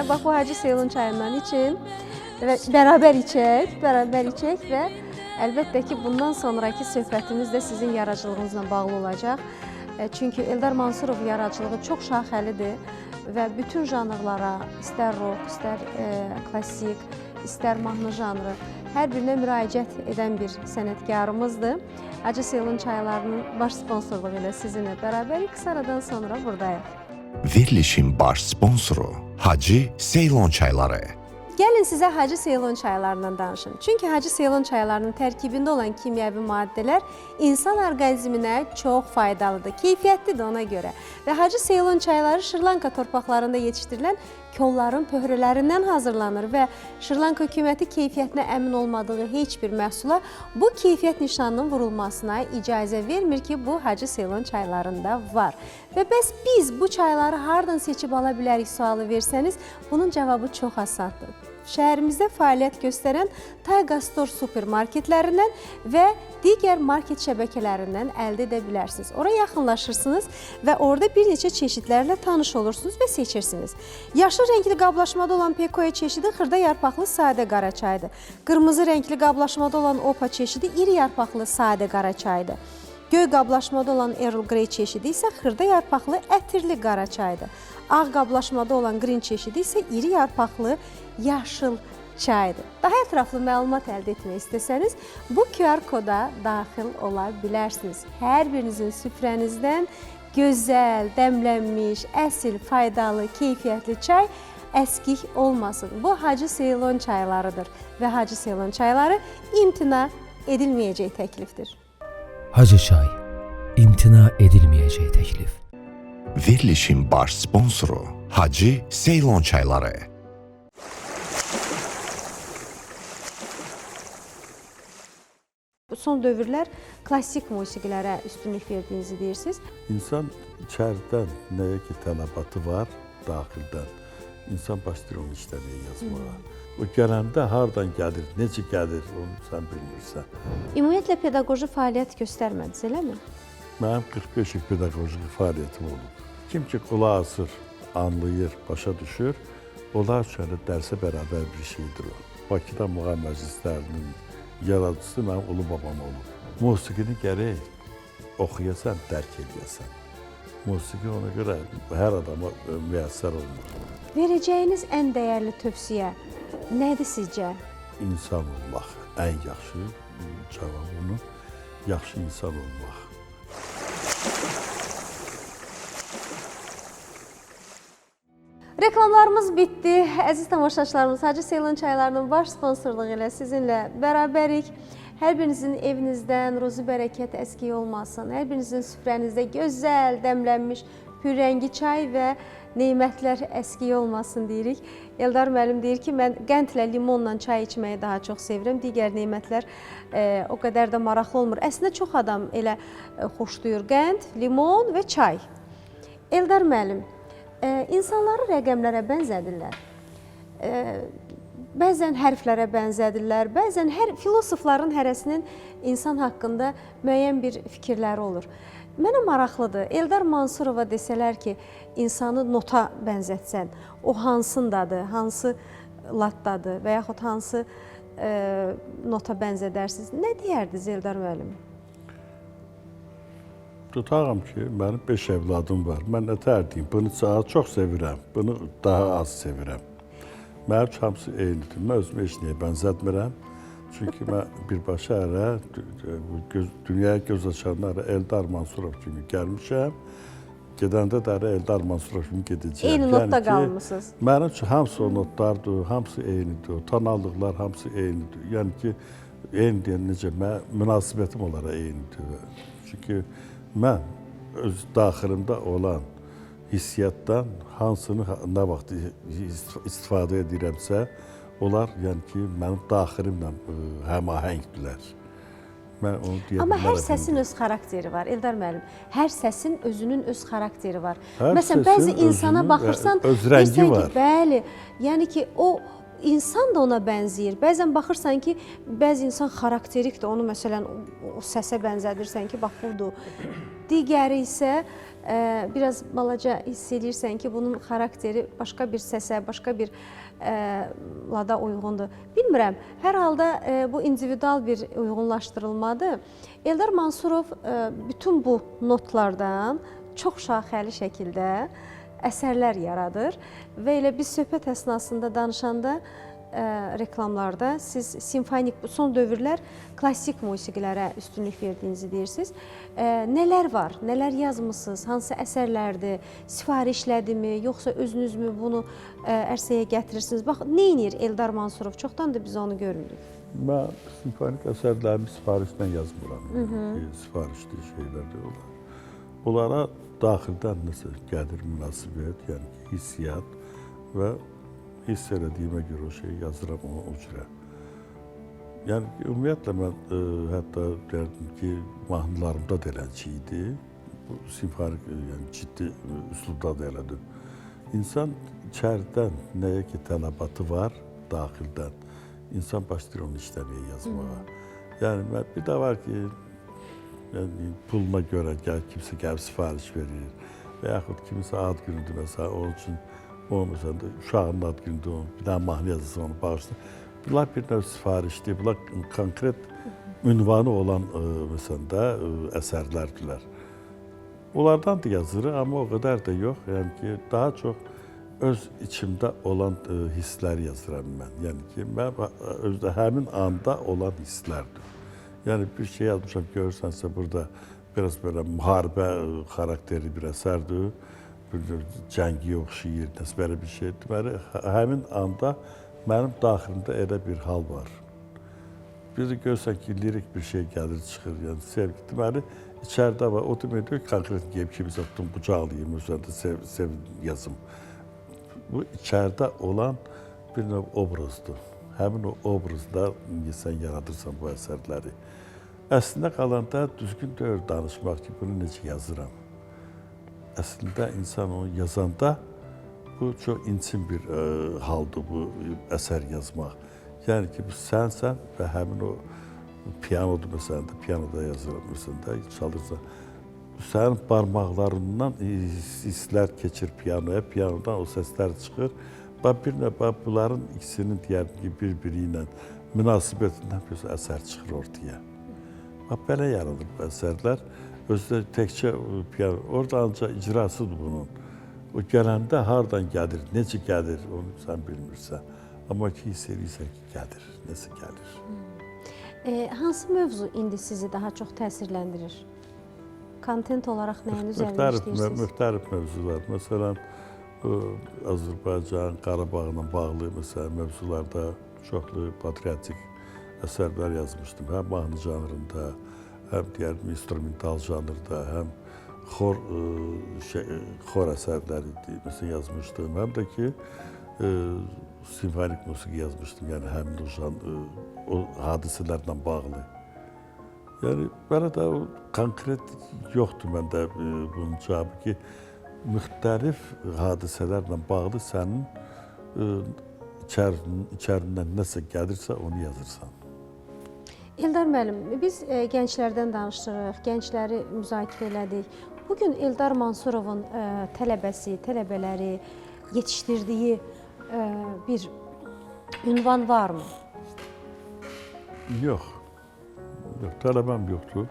[SPEAKER 2] Bax bu Hacı Seylon çayından için və bərabər içək və əlbəttə ki, bundan sonraki söhbətimiz də sizin yaradıcılığınızla bağlı olacaq. Çünki Eldar Mansurov yaradıcılığı çox şaxəlidir və bütün janrlara, istər rock, istər klassik, istər mahnı janrı, hər birinə müraciət edən bir sənətkarımızdır. Hacı Seylon çaylarının baş sponsorluğu ilə sizinlə bərabərik. Qısa aradan sonra buradayıq.
[SPEAKER 1] Verilişin baş sponsoru Hacı Seylon çayları.
[SPEAKER 2] Gəlin sizə Hacı Seylon çaylarından danışım. Çünki Hacı Seylon çaylarının tərkibində olan kimyəvi maddələr insan orqanizminə çox faydalıdır, keyfiyyətlidir ona görə. Və Hacı Seylon çayları Şırlanka torpaqlarında yetişdirilən kolların pöhrələrindən hazırlanır və Şırlanka hökuməti keyfiyyətinə əmin olmadığı heç bir məhsula bu keyfiyyət nişanının vurulmasına icazə vermir ki, bu Hacı Seylon çaylarında var. Və bəs biz bu çayları hardan seçib ala bilərik sualı versəniz, bunun cavabı çox asandır. Şəhərimizdə fəaliyyət göstərən Tayga Store supermarketlərindən və digər market şəbəkələrindən əldə edə bilərsiniz. Ora yaxınlaşırsınız və orada bir neçə çeşidlərlə tanış olursunuz və seçirsiniz. Yaşıl rəngli qablaşmada olan Pekoya çeşidi xırda yarpaqlı sadə qara çaydır. Qırmızı rəngli qablaşmada olan Opa çeşidi iri yarpaqlı sadə qara çaydır. Göy qablaşmada olan Earl Grey çeşidi isə xırda yarpaqlı ətirli qara çaydır. Ağ qablaşmada olan Green çeşidi isə iri yarpaqlı yaşıl çaydır. Daha ətraflı məlumat əldə etmək istəsəniz, bu QR koda daxil ola bilərsiniz. Hər birinizin süfrənizdən gözəl, dəmlənmiş, əsil, faydalı, keyfiyyətli çay əskik olmasın. Bu Hacı Seylon çaylarıdır və Hacı Seylon çayları imtina edilməyəcək təklifdir.
[SPEAKER 4] Hacı Çay, imtina edilmeyeceği teklif.
[SPEAKER 1] Verilişin baş sponsoru Hacı Seylon çayları.
[SPEAKER 2] Son dövrlər klassik musiqilərə üstünlük verdiyinizi deyirsiniz.
[SPEAKER 3] İnsan içəridən nəyə ki tələbatı var, daxildən, insan başlayır onu işləməyə, yazmağa. O gələndə hardan gəlir, necə gəlir, onu sən bilmirsən.
[SPEAKER 2] Ümumiyyətlə pedaqoji fəaliyyət göstərmədiniz, eləmi?
[SPEAKER 3] Mənim 45 il pedaqoji fəaliyyətim olub. Kim ki qulaq asır, anlayır, başa düşür, onlar üçün də dərsə bərabər bir şeydir o. Bakıda muğam məclislərinin yaradıcısı mənim ulu babam olub. Musiqini gərək oxuyasan, dərk eləyəsən. Musiqi ona görə hər adama müəssər olmur.
[SPEAKER 2] Verəcəyiniz ən dəyərli tövsiyə nədir sizcə?
[SPEAKER 3] İnsan olmaq ən yaxşı cavab onun. Yaxşı insan olmaq.
[SPEAKER 2] Reklamlarımız bitdi. Əziz tamaşaçılarımız, Hacı Seylon çaylarının baş sponsorluğu ilə sizinlə bərabərik. Hər birinizin evinizdən ruzi bərəkət əskik olmasın. Hər birinizin süfrənizdə gözəl dəmlənmiş pürrəngi çay və nemətlər əskik olmasın deyirik. Eldar müəllim deyir ki, mən qəndlə, limonla çay içməyi daha çox sevirəm. Digər nemətlər o qədər də maraqlı olmur. Əslində çox adam elə xoşlayır qənd, limon və çay. Eldar müəllim, insanları rəqəmlərə bənzədirlər. Bəzən hərflərə bənzədirlər, bəzən hər filosofların hərəsinin insan haqqında müəyyən bir fikirləri olur. Mənə maraqlıdır. Eldar Mansurova desələr ki, insanı nota bənzətsən, o hansındadır, hansı laddadır və yaxud hansı nota bənzədərsiniz? Nə deyərdiniz Eldar müəllim?
[SPEAKER 3] Tutağım ki, mənim 5 evladım var. Mən nə tər deyim, bunu daha çox sevirəm, bunu daha az sevirəm. Mənim üçün hamısı eynidir. Mən özümü heç nəyə bənzətmirəm. Çünki mən birbaşa hələ dünyaya göz açanda hələ Eldar Mansurov kimi gəlmişəm. Gedəndə də hələ Eldar Mansurov kimi gedəcəyəm.
[SPEAKER 2] Eyni notda qalmısınız.
[SPEAKER 3] Mənim üçün hamısı o notlardır, hamısı eynidir. O tonallıqlar hamısı eynidir. Yəni ki, eyni deyən necə, mən, münasibətim onlara eynidir. Çünki mən öz daxilimdə olan hissiyatdan hansını nə vaxt istifadə edirəmsə, onlar yəni ki, mənim daxilimlə həmahəngdirlər. Mən onu deyə
[SPEAKER 2] Amma hər səsin öz xarakteri var, Eldar müəllim. Hər səsin özünün öz xarakteri var.
[SPEAKER 3] Hər
[SPEAKER 2] Məsələn, bəzi insana baxırsan,
[SPEAKER 3] öz rəngi var.
[SPEAKER 2] Ki, bəli, yəni ki, o insan da ona bənzəyir. Bəzən baxırsan ki, bəzi insan xarakterikdir, onu məsələn o səsə bənzədirsən ki, bax budur. Digəri isə biraz balaca hiss eləyirsən ki, bunun xarakteri başqa bir səsə, başqa bir lada uyğundur. Bilmirəm, hər halda bu individual bir uyğunlaşdırılmadır. Eldar Mansurov bütün bu notlardan çox şaxəli şəkildə əsərlər yaradır və elə biz söhbət əsnasında danışanda reklamlarda siz simfonik, son dövrlər klassik musiqilərə üstünlük verdiyinizi deyirsiniz. Nələr var, nələr yazmısınız, hansı əsərlərdir, sifarişlədimi, yoxsa özünüzmü bunu ərsəyə gətirirsiniz? Bax, nə edir Eldar Mansurov? Çoxdan da biz onu görmürük.
[SPEAKER 3] Mən simfonik əsərlərimi sifarişlə yazmıram. Sifarişli şeylərdir onlar. Onlara daxildən nəsə gəlir münasibət, yəni ki, hissiyat və hiss elədiyimə görə o şeyi yazıram o cürə. Yəni ümumiyyətlə mən hətta deyərdim ki, mahnılarımda da eləncə idi. Bu simfonik, yəni ciddi üslubda da elədir. İnsan içəridən nəyə ki tələbatı var, daxildən, insan başlayır onu işləməyə, yazmağa. Yəni mən, bir də var ki, yəni, puluna görə gəl, kimsə gəlib sifariş verir və yaxud kimisə ad günüdür məsələn, onun üçün o məsələn, uşağının ad günüdür, onu, bir dənə mahnı yazırsa onu bağışlayır. Bunlar bir növ sifarişdir, bunlar konkret ünvanı olan məsələn də əsərlərdirlər. Onlardan da yazırıq, amma o qədər də yox. Yəni ki, daha çox öz içimdə olan hissləri yazıram mən. Yəni ki, mən özdə həmin anda olan hisslərdir. Yəni bir şey yazmışam, görürsənsə burada biraz belə müharibə xarakterli bir əsərdir. Bir növ cəngi oxşayır, nəsə belə bir şey. Deməli, həmin anda mənim daxilimdə elə bir hal var. Bir də görürsən ki, lirik bir şey gəlir, çıxır, yəni sevgi. Deməli, içəridə var. O demək deyil ki, konkret gəlib kimisə tutum, qucaqlayım, özlərində sev yazım. Bu, içəridə olan bir növ obrazdır. Həmin o obrazda sən yaradırsan bu əsərləri. Əslində qalanda düzgün deyil danışmaq ki, bunu necə yazıram. Əslində insan onu yazanda bu çox intim bir haldır bu əsər yazmaq. Yəni ki, bu sənsən və həmin o pianodur məsələn də, pianoda yazıram məsələn də, çalırsan. Sənin barmaqlarından hisslər keçir pianoya, pianodan o səslər çıxır. Bax, bir növ, bax, bunların ikisinin deyərdim ki, bir-biri ilə münasibətindən bir əsər çıxır ortaya. Bax, belə yaranır bu əsərlər. Özü də təkcə piano, orada ancaq icrasıdır bunun. O gələndə hardan gəlir, necə gəlir, onu sən bilmirsən. Amma ki, hiss edirsən ki, gəlir, nəsə gəlir.
[SPEAKER 2] Hansı mövzu indi sizi daha çox təsirləndirir? Kontent olaraq nəyin üzərində işləyirsiniz?
[SPEAKER 3] Müxtəlif mövzular. Məsələn, Azərbaycan, Qarabağla bağlı məsələn, mövzularda çoxlu patriotik əsərlər yazmışdım. Həm mahnı janrında, həm digər instrumental janrda, həm xor xor əsərləri məsələn yazmışdım. Həm də ki simfonik musiqi yazmışdım. Yəni həmin o o hadisələrlə bağlı. Yəni belə də o konkret yoxdur məndə bunun cavabı ki, müxtəlif hadisələrlə bağlı sənin içərindən nəsə gəlirsə onu yazırsan.
[SPEAKER 2] Eldar müəllim, biz gənclərdən danışırıq, gəncləri müzakirə elədik. Bu gün Eldar Mansurovun tələbəsi, tələbələri yetişdirdiyi bir ünvan varmı?
[SPEAKER 3] Yox. Yox, tələbəm yoxdur.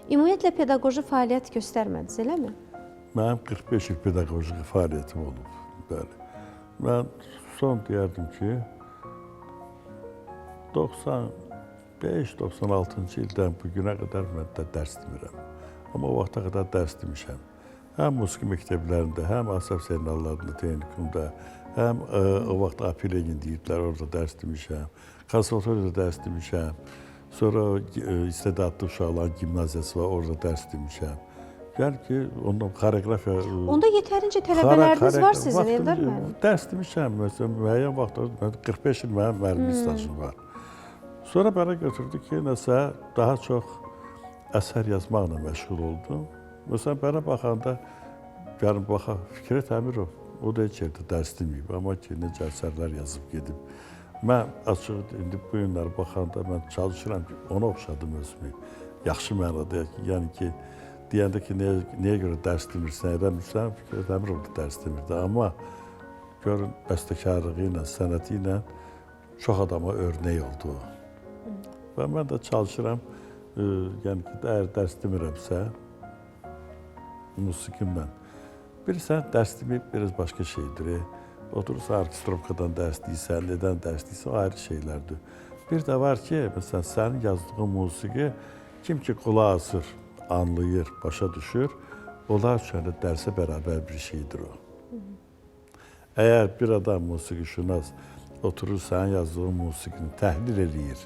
[SPEAKER 2] Ümumiyyətlə pedaqoji fəaliyyət göstərmədiniz, eləmi?
[SPEAKER 3] Mənim 45 il pedaqoji fəaliyyətim olub. Bəli. Mən son deyərdim ki, 95-96-cı ildən bu günə qədər mən də dərs demirəm. Amma o vaxta qədər dərs demişəm. Həm musiqi məktəblərində, həm Asəf Zeynallarında, texnikumda, həm o vaxt AP Lenin deyirdilər, orada dərs demişəm. Konservatoriyada dərs demişəm. Sonra istedadlı uşaqların gimnaziyası var, orada dərs demişəm. Yəni ki, ondan xoreoqrafiya...
[SPEAKER 2] Onda yetərincə tələbələriniz var sizin, Eldar müəllim.
[SPEAKER 3] Dərs demişəm, məsələn, müəyyən vaxtlar, 45 il mənim müəllimlik stajım var. Sonra mənə götürdü ki, nəsə daha çox əsər yazmaqla məşğul oldum. Məsələn, mənə baxanda, gəlin baxa, Fikrət Əmirov, o da heç yerdə dərs deməyib, amma ki, necə əsərlər yazıb gedib. Mən açıq, indi bu günlər baxanda mən çalışıram ki, ona oxşadım özümü. Yaxşı mənada, yəni ki, deyəndə ki, niyə görə dərs demirsən, eləmirsən, Fikrət Əmirov da dərs demirdi. Amma görün, bəstəkarlığı ilə, sənəti ilə çox adama örnək oldu o. Və mən də çalışıram, yəni ki, əgər dərs demirəmsə, musiqimlə. Bilirsən, dərs demək biraz başqa şeydir. Oturursan, orkestrovkadan dərs deyirsən, nədən dərs deyirsən, o ayrı şeylərdir. Bir də var ki, məsələn, sənin yazdığın musiqi kim ki qulaq asır, anlayır, başa düşür, onlar üçün də dərsə bərabər bir şeydir o. Əgər bir adam musiqişünas oturur, sənin yazdığın musiqini təhlil eləyir,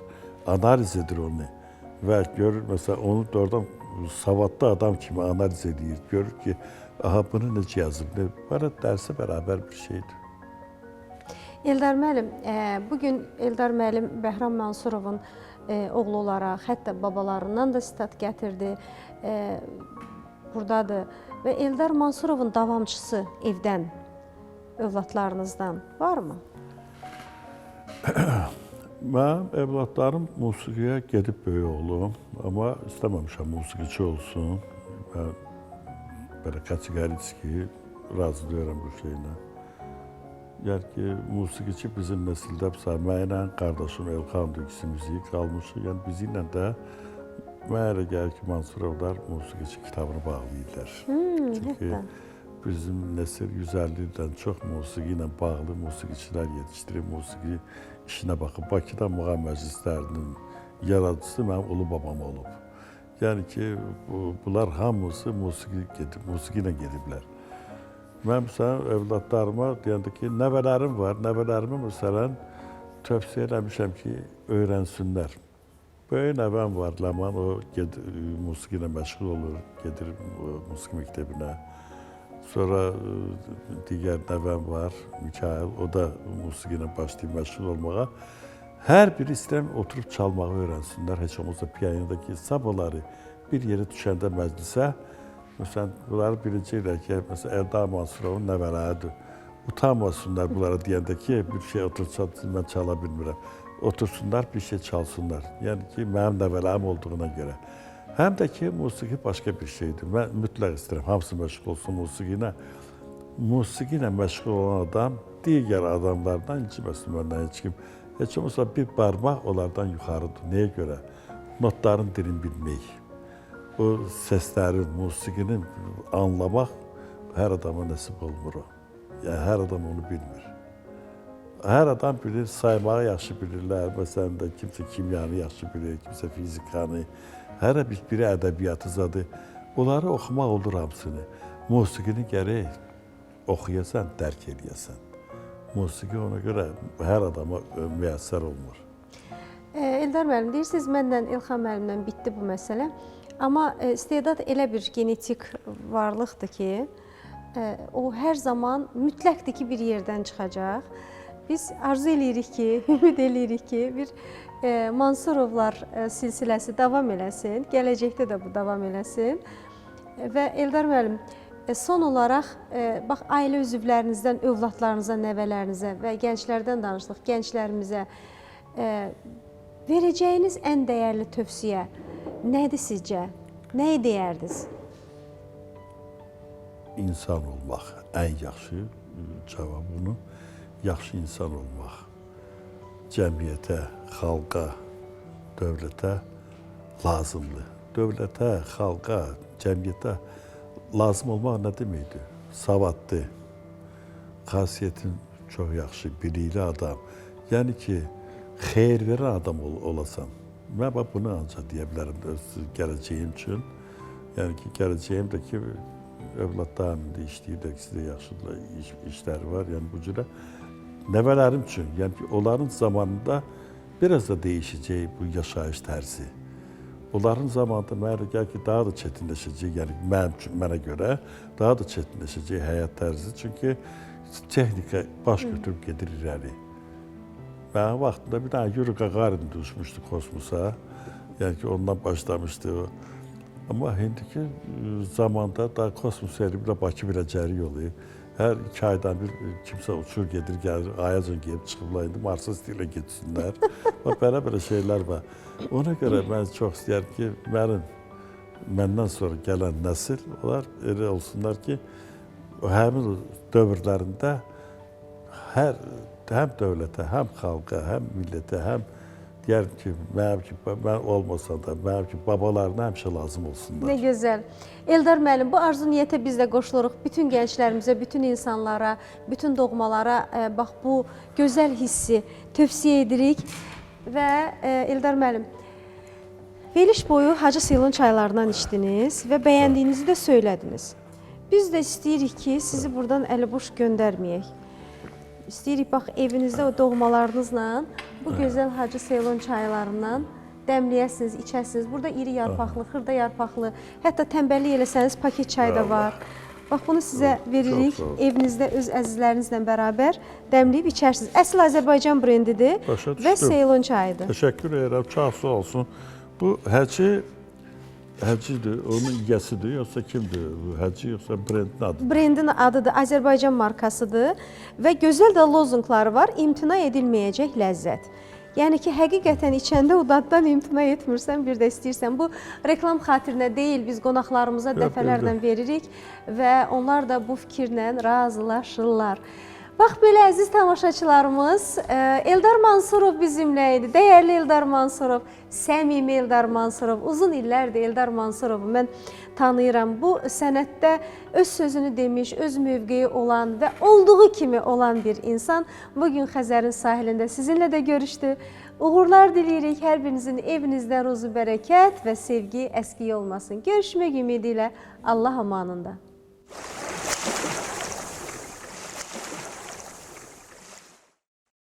[SPEAKER 3] analiz edir onu və görür, məsələn, onu doğrudan savadlı adam kimi analiz eləyir, görür ki, aha, bunu necə yazıb, belə dərsə bərabər bir şeydir.
[SPEAKER 2] Eldar müəllim, bugün Eldar müəllim Bəhram Mansurovun oğlu olaraq, hətta babalarından da sitat gətirdi, buradadır. Və Eldar Mansurovun davamçısı evdən, övladlarınızdan varmı?
[SPEAKER 3] Mənim övladlarım musiqiyə gedib böyük oğlum, amma istəməmişəm musiqiçi olsun. Mən belə kateqoriski razı deyirəm bu şeylə. Yəni ki, musiqiçi bizim nəsildə, mənlə qardaşım Elxandır, ikisi qalmışıq. Yəni bizi ilə də mənə elə gəlir ki, Mansurovlar musiqiçi kitabını bağlayırlar. Çünki bizim nəsil 150 ildən çox musiqi ilə bağlı musiqiçilər yetişdirir, musiqi işinə baxır. Bakıda muğam məclislərinin yaradıcısı mənim ulu babam olub. Yəni ki, bunlar hamısı musiqi ilə gediblər. Mən məsələn, övladlarıma deyəndə ki, nəvələrim var, nəvələrimi məsələn, tövsiyə eləmişəm ki, öyrənsinlər. Böyük nəvəm var, Ləman, o musiqi ilə məşğul olur, gedir musiqi məktəbinə. Sonra digər nəvəm var, Mikail, o da musiqi ilə başlayıb məşğul olmağa. Hər biri istəyirəm oturub çalmağı öyrənsinlər, heç olmazsa piyanodakı sabahları bir yerə düşəndə məclisə, məsələn, bunları biləcəklər ki, məsələn, Eldar Mansurovun nəvələridir. Utanmasınlar bunlara deyəndə ki, bir şey otursa, mən çala bilmirəm. Otursunlar, bir şey çalsınlar. Yəni ki, mənim nəvələrim olduğuna görə. Həm də ki, musiqi başqa bir şeydir. Mən mütləq istəyirəm, hamısı məşğul olsun musiqi ilə. Musiqi ilə məşğul olan adam digər adamlardan inciməsin məndən heç kim. Heç olmasa bir barmaq onlardan yuxarıdır. Nəyə görə? Notların dilini bilmək, o səslərin, musiqinin anlamaq hər adama nəsib olmur o. Yəni, hər adam onu bilmir. Hər adam bilir, saymağı yaxşı bilirlər. Məsələn də kimsə kimyanı yaxşı bilir, kimsə fizikanı, hər biri ədəbiyyatı zadı. Onları oxumaq olur hamısını. Musiqini gərək oxuyasan, dərk eləyəsən. Musiqi ona görə hər adama müyəssər olmur.
[SPEAKER 2] Eldar müəllim, deyirsiniz, mənlə İlxan müəllimlə bitdi bu məsələ. Amma istedad elə bir genetik varlıqdır ki, o hər zaman mütləqdir ki, bir yerdən çıxacaq. Biz arzu eləyirik ki, ümid eləyirik ki, bir Mansurovlar silsiləsi davam eləsin, gələcəkdə də bu davam eləsin. Və Eldar müəllim, son olaraq bax ailə üzvlərinizdən övladlarınıza, nəvələrinizə və gənclərdən danışdıq, gənclərimizə verəcəyiniz ən dəyərli tövsiyə nədir sizcə? Nəyi deyərdiniz?
[SPEAKER 3] İnsan olmaq ən yaxşı cavab bunu. Yaxşı insan olmaq. Cəmiyyətə, xalqa, dövlətə lazımdır. Dövlətə, xalqa, cəmiyyətə lazım olmaq nə deməkdir? Savadlı, xasiyyətin çox yaxşı, bilikli adam. Yəni ki, xeyir verən adam olasan. Mən bax bunu ancaq deyə bilərəm öz gələcəyim üçün. Yəni ki, gələcəyim də ki, övladlarım indi işləyirlər, ikisi də yaxşı işləri var. Yəni bu cürə nəvələrim üçün, yəni ki, onların zamanında biraz da dəyişəcək bu yaşayış tərzi. Onların zamanında mənə elə gəlir ki, daha da çətinləşəcək, yəni mənim üçün, mənə görə daha da çətinləşəcək həyat tərzi. Çünki texnika baş götürüb gedir irəli. Mənim vaxtında bir dənə Yuri Gagarin düşmüşdü kosmosa. Yəni ki, ondan başlamışdı o. Amma indiki zamanda da kosmos elmi ilə Bakı biləcəri yolu. Hər 2 aydan bir kimsə uçur, gedir, gəlir, Ayacan gedib çıxıblar, indi Marsa istəyirlər getsinlər. Bax, belə-belə şeylər var. Ona görə mən çox istəyirəm ki, məndən sonra gələn nəsil, onlar elə olsunlar ki, həmin dövrlərində həm dövlətə, həm xalqa, həm millətə, həm deyərəm ki, mənim ki, mən olmasa da, mənim ki, babalarına həmişə lazım olsunlar.
[SPEAKER 2] Nə gözəl. Eldar müəllim, bu arzu niyyətə biz də qoşuluruq. Bütün gənclərimizə, bütün insanlara, bütün doğmalara bax bu gözəl hissi tövsiyə edirik. Və Eldar müəllim, veriliş boyu Hacı Seylon çaylarından içdiniz və bəyəndiyinizi də söylədiniz. Biz də istəyirik ki, sizi buradan əliboş göndərməyək. İstəyirik, bax, evinizdə o doğmalarınızla bu gözəl Hacı Seylon çaylarından dəmləyəsiniz, içəsiniz. Burada iri yarpaqlı, xırda yarpaqlı, hətta tənbəllik eləsəniz paket çay da var. Bax, bunu sizə veririk. Evinizdə öz əzizlərinizlə bərabər dəmləyib içərsiniz. Əsl Azərbaycan brendidir və Seylon çayıdır.
[SPEAKER 3] Təşəkkür edirəm, çox sağ olsun. Bu Hacıdır, onun yiyəsidir, yoxsa kimdir? Bu Hacı yoxsa brendin adıdır?
[SPEAKER 2] Brendin adıdır, Azərbaycan markasıdır və gözəl də lozunqları var. İmtina edilməyəcək ləzzət. Yəni ki, həqiqətən içəndə o daddan imtina etmirsən, bir də istəyirsən. Bu reklam xatirinə deyil, biz qonaqlarımıza dəfələrlə veririk və onlar da bu fikirlə razılaşırlar. Bax belə əziz tamaşaçılarımız, Eldar Mansurov bizimlə idi. Dəyərli Eldar Mansurov, səmimi Eldar Mansurov. Uzun illərdir Eldar Mansurovu mən tanıyıram. Bu sənətdə öz sözünü demiş, öz mövqeyi olan və olduğu kimi olan bir insan bugün Xəzərin sahilində sizinlə də görüşdü. Uğurlar diləyirik. Hər birinizin evinizdə ruzu bərəkət və sevgi əskik olmasın. Görüşmək ümidi ilə Allah amanında.